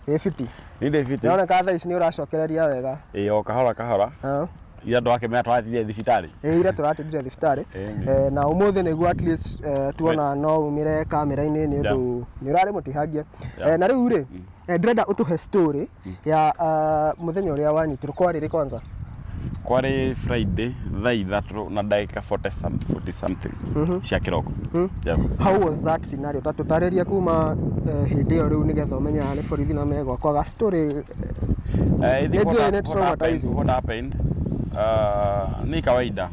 Wĩ fiti? Nĩ ndĩ fiti. Nĩroneka thaa ici nĩ ũracokereria wega. Ĩĩ, o kahora kahora. Ah. Ira ndwakĩmenya tũratindire thibitarĩ. Ĩĩ, ira tũratindire thibitarĩ. Ĩĩ. Na ũmũthĩ nĩguo at least tuona no umĩre kamera-inĩ nĩ ũndũ nĩ ũrarĩ mũtihangie. Na rĩu rĩ, ndĩrenda ũtũhe story ya mũthenya ũrĩa wanyitirwo. Kwarĩ rĩ kwanza? Kwarĩ Friday thaa 3 na ndagĩka 40 something cia kĩroko. Yeah. How was that scenario? Ta tũtarĩrie kuma hĩndĩ ĩyo rĩu nĩgetha ũmenye aya nĩ borithi na megwakwa ga story. I think Nĩ njũĩ nĩ what happened, traumatizing. what happened, ni kawaida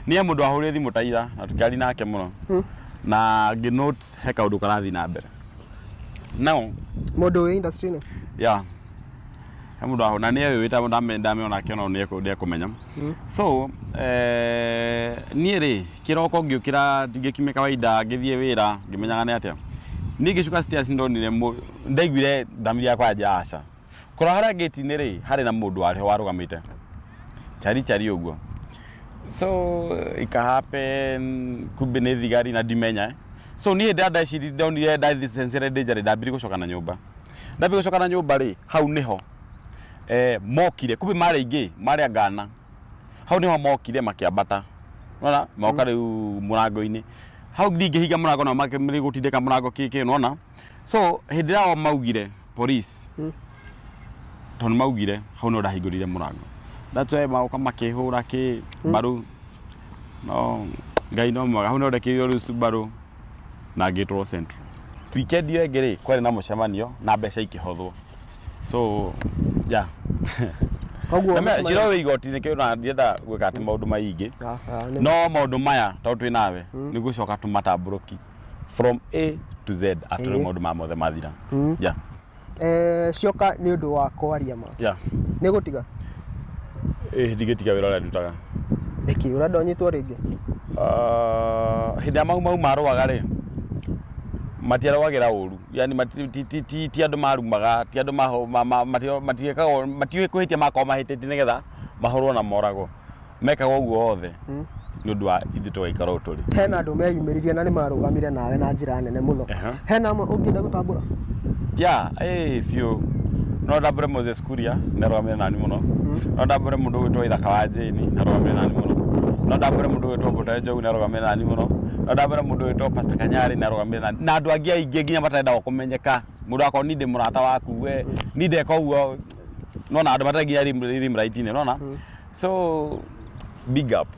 niĩ mũndũ ahũrire thimũ ta ira na tũkĩaria nake mũno na ngĩnote he kaũndũ karathiĩ na mbere now. Mũndũ wĩ industry-inĩ? Yeah, he mũndũ ahũ na nĩ wĩta ndamĩona akĩona nĩ ekũmenya. So niĩ rĩ, kĩroko ngĩũkĩra ngĩkiumia kawaida ngĩthiĩ wĩra ngĩmenyaga nĩ atĩa. Niĩ ngĩcuka stairs, ndonire ndaiguire thamiri yakwa yanjia aca kũrora harĩa gate-inĩ rĩ, harĩ na mũndũ warĩ ho warũgamĩte chari chari ũguo. So ika happen kumbe nĩ thigari na ndimenya, eh. So niĩ hĩndĩ ĩrĩa ndeciri ndonire ndathicensire danger rĩ, ndambire gũcoka na nyũmba. Ndambire gũcoka na nyũmba rĩ, hau nĩho mokire, kumbe marĩ aingĩ, marĩ angana. Hau nĩho mokire makĩambata, nona moka rĩu mũrango-inĩ hau, ndingĩhinga mũrango nao makĩmĩrĩ gũtindĩka mũrango kĩkĩ, nona. So hĩndĩ ĩrĩa o maugire police, tondũ maugire hau no ndahingũrire mũrango. That's why magoka makĩhũra kĩ mbaru, no Ngai no mwega, hau no ndekĩrirwo rĩu Subaru na ngĩtwarwo Central. Weekend ĩyo ĩngĩ rĩ, kwarĩ na mũcemanio na mbeca ikĩhothwo, so yeah. Koguo Cira wĩ igoti-inĩ kĩu na ndirenda gwĩka atĩ maũndũ maingĩ. Ah, ah, no maũndũ maya tondũ twĩ nawe nĩ gũcoka tũmatambũrũki from A to Z after maũndũ maya mothe mathira. Yeah. Cioka nĩ ũndũ wa kwaria ma nĩ gũtiga? Ĩ, ndingĩtiga wĩra ũrĩa ndutaga. Nĩkĩ ũrenda ũnyitwo rĩngĩ? Ah, hĩndĩ ya Mau Mau marũaga rĩ, matiarũagĩra ũru, yani ti andũ marumaga, ti andũ matiĩkagwo, matiũĩ kũhĩtia, makorwo mahĩtĩtie nĩgetha mahũrwo na moragwo. Mekaga ũguo othe nĩ ũndũ wa ithuĩ tũgaikara ũũ tũrĩ. Hena andũ meyumĩririe na nĩ marũgamire nawe na njĩra nene mũno. Hena amwe ũngĩenda gũtambũra? Ya, ĩ biũ, no ndambũre Moses Kuria, nĩ arũgamire nani mũno. No ndambũre mũndũ ũgwĩtwo Ithaka wa Jane, nĩ arũgamire nani mũno. No ndambũre mũndũ ũgwĩtwo Mbũta Njogu, nĩ arũgamire nani mũno. No ndambũre mũndũ ũgwĩtwo Pastor Kanyari, nĩ arũgamire nani, na andũ angĩ aingĩ nginya matarenda kũmenyeka. Mũndũ akorwo ni ndĩ mũrata waku, we ni ndeka ũguo, nona andũ matarĩ nginya rimlight-inĩ, nona. So big up.